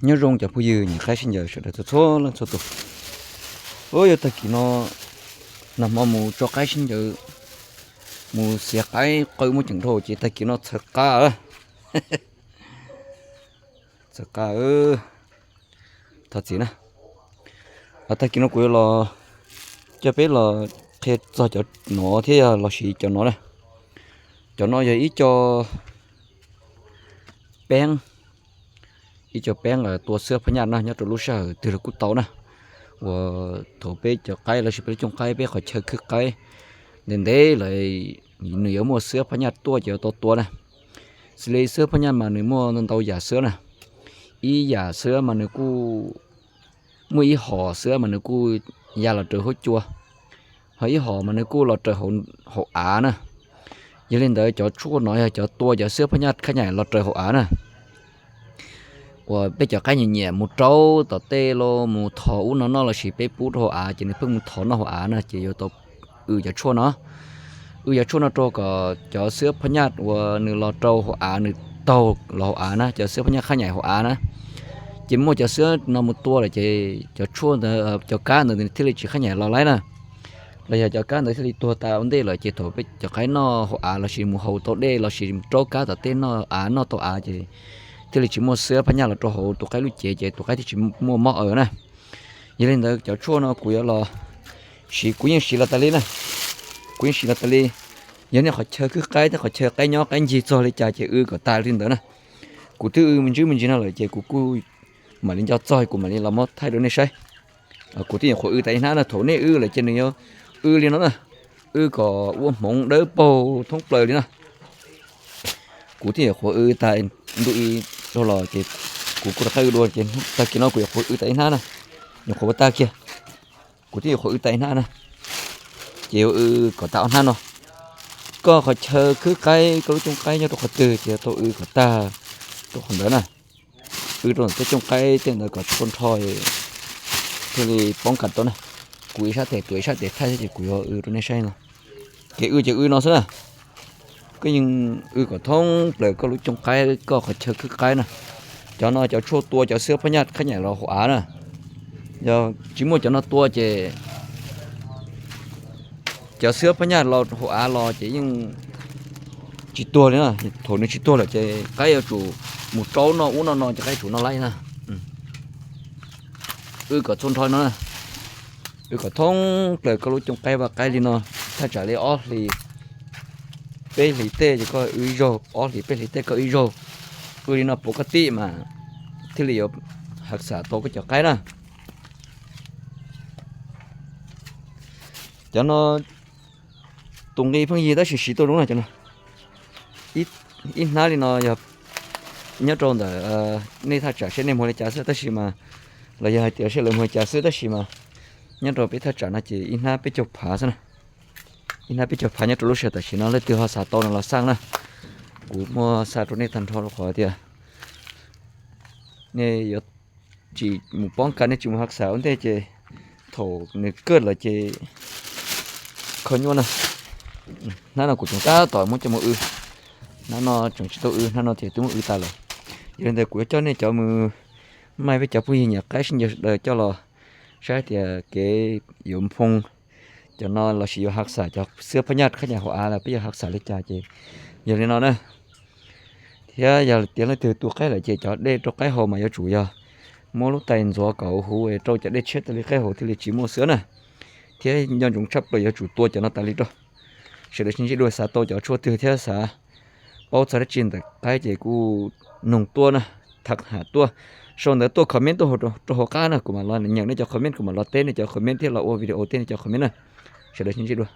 Nyob zoo cov phooj ywg nyiam qaib sib ncaws sawv daws txhua txhua leej txhua tus. Ua yog tag kis no nag hmo mus tso qaib sib ncaws, mus xiav qaib qw muaj ceem dhau ces tag kis no txhaws qa. Txhaws qa. Thov txim na. Tag kis no kuv yuav los coj peb los qhia txog cov no thiab yog los sis cov no na. Cov no yog ib co peeb, ib co peeb tua xwab phab nyaj na, nyob rau lub sij hawm twg los kuj tau na. Uas thaum peb cov qaib los sis peb lub cooj qaib, peb qhov chaw khwb qaib ntev ntev lawm, nws yuav muaj xwab phab nyaj tuaj ces yuav tau tua na. Xws li xwab phab nyaj mas nws muaj ntau yam xwab na. Ib yam xwab mas nws kuj muaj ib hom xwab mas nws kuj ya los raws huab cua, ho ib hom mas nws kuj los raws hauv av na. Yog li ntawd cov tshuaj no yog cov tua cov xwab phab nyaj khab nyaim los raws hauv av na. Uas peb cov qaib nyiam nyiam mus raub tom tej los mus thov ub no noj los sis peb pub rau hauv av ces nws pheej mus thov noj hauv av na ces yuav tau w cov tshuaj no. W cov tshuaj no rau kom cov xwab phab nyaj uas nws los rau hauv av nws taug los hauv av na, cov xwab phab nyaj khab nyaim hauv av na. Ces muaj cov xwab no mus tua lawm ces cov tshuaj ntawd, cov kab ntawd nws thiaj li tsis khab nyaim los laib na. Los yog cov kab ntawd thiaj li tuag tas ua ntej lawm ces thaum peb cov qaib noj hauv av los sis mus haus tau dej los sis mus raub kab tom tej noj av noj tau av ces thiaj li tsis muaj xwab phab nyaj los rau hauv tus qaib lub cev ces tus qaib thiaj tsis muaj mob aws na. Yog li ntawd cov tshuaj no kuv yuav los siv, kuv yeej siv los tas li na. Kuv yeej siv los tas li. Yog nej qhov chaw khwb qaib thiab qhov chaw qaib nyob qaib ncig txog li cas ces w kom tas li ntawd na. Kuv twb w me ntsis me ntsis no lawm ces kuv kuj mam li nco txog kuv mam li los muab thaij rau nej saib. Kuv twb nyuam qhuav w tas ib hnab na, thaum nej w lawm ces nws yuav w li no na, w kom ua hmoov dawb paug thoob plaws li na. Kuv twb nyuam qhuav w tas ntu ib zaug los ces kuv kuj rov qab w dua ces tag kis no kuv nyuam qhuav w tas ib hnab na, nyuam qhuav ua tag kiag. Kuv twb nyuam qhuav w tas ib hnab na, ces yuav w kom tag ob hnab no. Koj qhov chaw khwb qaib, koj lub cooj qaib nyob rau qhov twg ces tau w kom tag rau qhov ntawd na. W rau ntawm tej cooj qaib tej ntawd kom txhua nrho thiaj li poob kas tau na. Kuv ib sab tes tuav ib sab tes thaij thiab ces kuv yuav w rau nej saib no. Kev w ces w no xwb na. Koj yeej w kom thoob plaws koj lub cooj qaib, koj qhov chaw khwb qaib na. Cov no cov tshuaj tua cov xwab phab nyaj khab nyaim los hauv av na. Yog tsis muaj cov no tua ces cov xwab phab nyaj los hauv av los ces yeej tsis tuag li na. Thaum nws tsis tuag lawm ces qaib yuav tsum mus raub noj ub noj no ces qaib tsum noj laib na. W kom txhua nrho no, w kom thoob plaws koj lub cooj qaib vaj qaib li no, thaj tsam li ob hlis peb hlis tej ces koj w ib zaug, ob hlis peb hlis tej koj w ib zaug. W li no pauv koj tib mas thiaj li yuav hav xam tau koj cov qaib na. Cov no tus nqi pheej yig tab sis siv tuaj zoo na cov no. Ib hnab li no yog nyob rau ntawm nej thaj tsam seb nej muag li cas xwb tab sis mas, los yog hais tias seb lawv muag li cas xwb tab sis mas nyob rau peb thaj tsam no ces ib hnab peb caug phav xwb na. Ib hnab peb caug phav nyob rau lub sij hawm tam sim no leej twg ho xav tau no los xaj na. Kuv muaj xa rau nej tag nrho rau qhov tias nej yuav tsis mus poob kas, nej tsis mus hav xam ua ntej ces thaum nws kaj lawm ces kho nyuaj na. Hnab no kuv tseem tab tom muab coj mus w, hnab no tseem tsis tau w, hnab no ces twb muab w tas lawm. Yog li ntawd kuv yuav coj nej cov mus, maj peb cov phooj ywg nyiam qaib sib ncaws sawv daws coj los saib tias kev yuav nphoo cov no los sis yuav hav xam cov xwab phab nyaj khab nyam hauv av los peb yuav hav xam li cas ces yog li no na. Thiab yog tias leej twg tu qaib lawm ces cov dej rau qaib haus mas yuav tsum yog muab lub tais ntxuav kom huv rau cov dej tshiab tas li qaib haus thiaj li tsis muaj xwab na. Thiab nco ntsoov tshaj plaws yuav tsum tua cov no tas li rau. Sawv daws sib ntsib dua, xav tau cov tshuaj twg thiab xav paub txog dab tsi ntawm qaib ces kuj noog tuaj na, tham ham tuaj. Sau ntawv tuaj comment tuaj rau hauv qab na, kuv mam los nyeem nej cov comment, kuv mam los teb nej cov comment thiab los ua video teb nej cov comment na. Sawv daws sib ntsib dua.